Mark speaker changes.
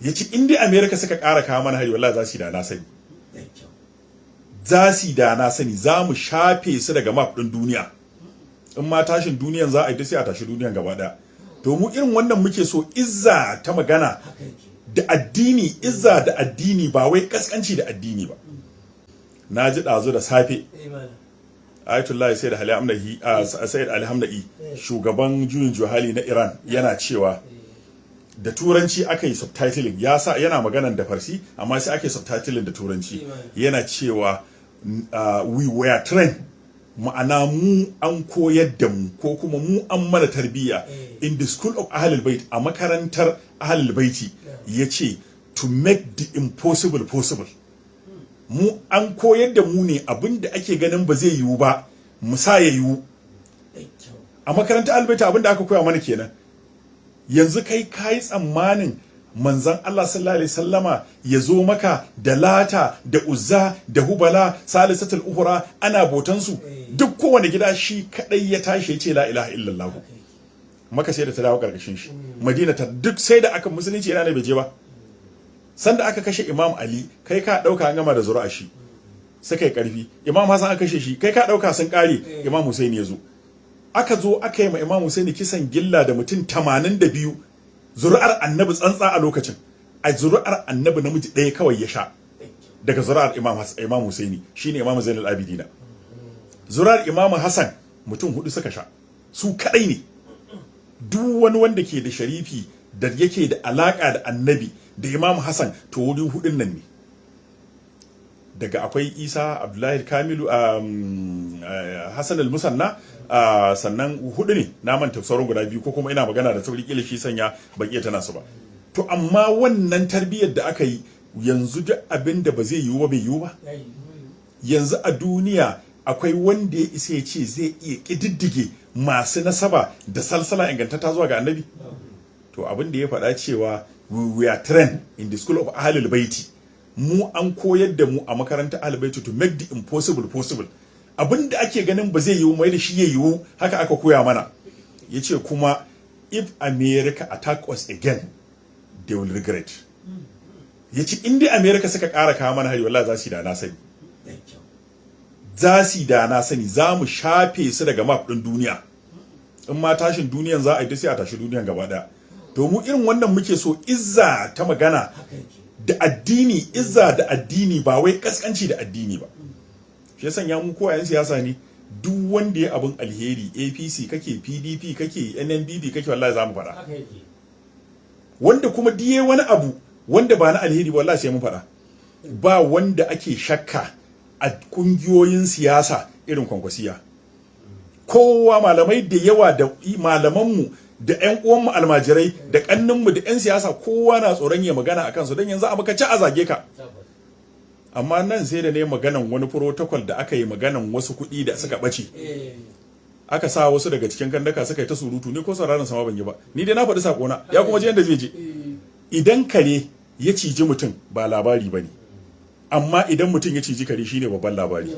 Speaker 1: Ya ce in dai America suka ƙara kawo mana hari, wallahi za su yi da na sani.
Speaker 2: Da kyau.
Speaker 1: Za su yi da na sani, za mu shafe su daga map ɗin duniya. In ma tashin duniyan za a yi, sai a tashi duniyan gaba ɗaya. To, mu irin wannan muke so, izza ta magana
Speaker 2: Haka yake.
Speaker 1: da addini, izza da addini, ba wai kaskanci da addini ba. Na ji ɗazu da safe
Speaker 2: Eh, malam.
Speaker 1: Ayatollah Sayyid Ali Khamenei, Sayyid Ali Khamenei, shugaban juyin juhali na Iran, yana cewa, da Turanci aka yi subtitling, ya sa yana maganan da Farsi, amma sai aka yi subtitling da Turanci. Yana cewa, "We were trained," ma'ana mu an koyar da mu ko kuma mu an mana tarbiyya, "in the school of Ahlul Bait," a makarantar Ahlul Baiti, yace, "to make the impossible possible." Mu an koyar da mu ne abinda ake ganin ba zai yiwu ba, mu sa ya yiwu.
Speaker 2: Da kyau.
Speaker 1: A makarantar Ahlul Baiti abinda aka koya mana kenan. Yanzu kai kai tsammanin Manzan Allah sallallahu alaihi sallama ya zo maka da Lata da Uzza da Hubala salisatul uhura ana botan su duk kowane gida, shi kadai ya tashi ya ce la ilaha illallah. Maka sai da ta dawo karkashin shi, Madina ta duk sai da aka musulunci yana ne bai je ba. Sanda aka kashe Imam Ali, kai ka dauka an gama da zuri'a shi, suka yi karfi. Imam Hassan aka kashe shi, kai ka dauka sun kare. Imam Husaini ya zo, aka zo aka yi ma Imam Husaini kisan gilla da mutum 82, zuri'ar Annabi tsantsa. A lokacin a zuri'ar Annabi namiji ɗaya kawai ya sha daga zuri'ar Imam Hassan, Imam Husaini, shine Imam Zainul Abidina. Zuri'ar Imam Hassan mutum hudu suka sha, su kadai ne. Duk wani wanda ke da sharifi da yake da alaka da Annabi da Imam Hassan, to wuri hudun nan ne. Daga akwai Isa, Abdullahi, Kamilu, Hassan al-Musanna, sannan hudu ne. Na manta sauran guda biyu, ko kuma ina magana da sauri kila shi sanya ban iya tana su ba. To, amma wannan tarbiyyar da aka yi, yanzu duk abin da ba zai yiwu ba, bai yiwu ba. Yanzu a duniya akwai wanda ya isa ya ce zai iya ƙididdige masu nasaba da salsala ingantatta zuwa ga Annabi? To, abin da ya faɗa cewa "We are trained in the school of Ahlul Baiti," mu an koyar da mu a makarantar Ahlul Baiti "to make the impossible possible," abin da ake ganin ba zai yiwu, mai da shi ya yiwu, haka aka koya mana. Yace kuma, "If America attack us again, they will regret." Yace in dai America suka ƙara kawo mana hari, wallahi za su yi da na sani. Za su yi da na sani, za mu shafe su daga map ɗin duniya. In ma tashin duniyan za a yi, sai a tashi duniyan gaba ɗaya. To, mu irin wannan muke so, izza ta magana da addini, izza da addini, ba wai kaskanci da addini ba. Shi ya sanya mu ko 'yan siyasa ne, duk wanda ya abin alheri, APC kake, PDP kake, NNPP kake, wallahi za mu faɗa. Wanda kuma diye wani abu wanda ba na alheri ba, wallahi sai mun faɗa. Ba wanda ake shakka a kungiyoyin siyasa irin Kwankwasiya. Kowa, malamai da yawa da malamanmu da 'yan uwanmu almajirai da kanninmu da 'yan siyasa, kowa na tsoron ya magana a kansu, don yanzu a maka ci a zage ka. Amma nan sai da ne maganan wani protocol da aka yi maganan wasu kuɗi da suka ɓace, aka sa wasu daga cikin kandaka suka yi ta surutu. Ni ko sauraron sama ban yi ba. Ni dai na faɗi sakona, ya kuma je yanda zai je. Idan kare ya ciji mutum ba labari ba ne, amma idan mutum ya ciji kare shine babban labari.